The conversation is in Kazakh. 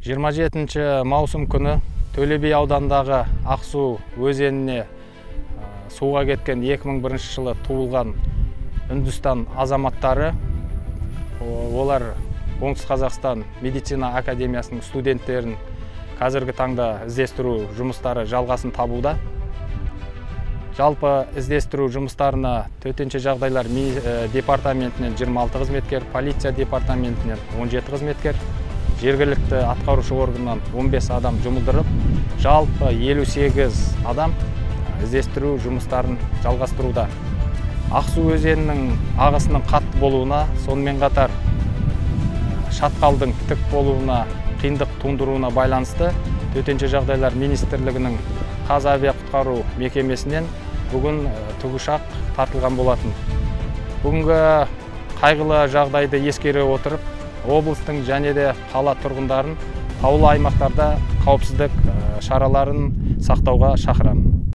27 маусым күні Төле би ауданындағы Ақсу өзеніне суға кеткен 2001 жылы туылған Үндістан азаматтары, олар Оңтүстік Қазақстан медицина академиясының студенттерін қазіргі таңда іздестіру жұмыстары жалғасын табуда. Жалпы іздестіру жұмыстарына төтенше жағдайлар департаментінен 26 қызметкер, полиция департаментінен 17 қызметкер, жергілікті атқарушы органнан 15 адам жұмылдырып, жалпы 58 адам іздестіру жұмыстарын жалғастыруда. Ақсу өзенінің ағысының қатты болуына, сонымен қатар шатқалдың тік болуына, қиындық туындыруына байланысты Төтенше жағдайлар министрлігінің Қазавиақұтқару мекемесінен бүгін тікұшақ тартылған болатын. Бүгінгі қайғылы жағдайды ескере отырып, облыстың және де қала тұрғындарын таулы аймақтарда қауіпсіздік шараларын сақтауға шақырамын.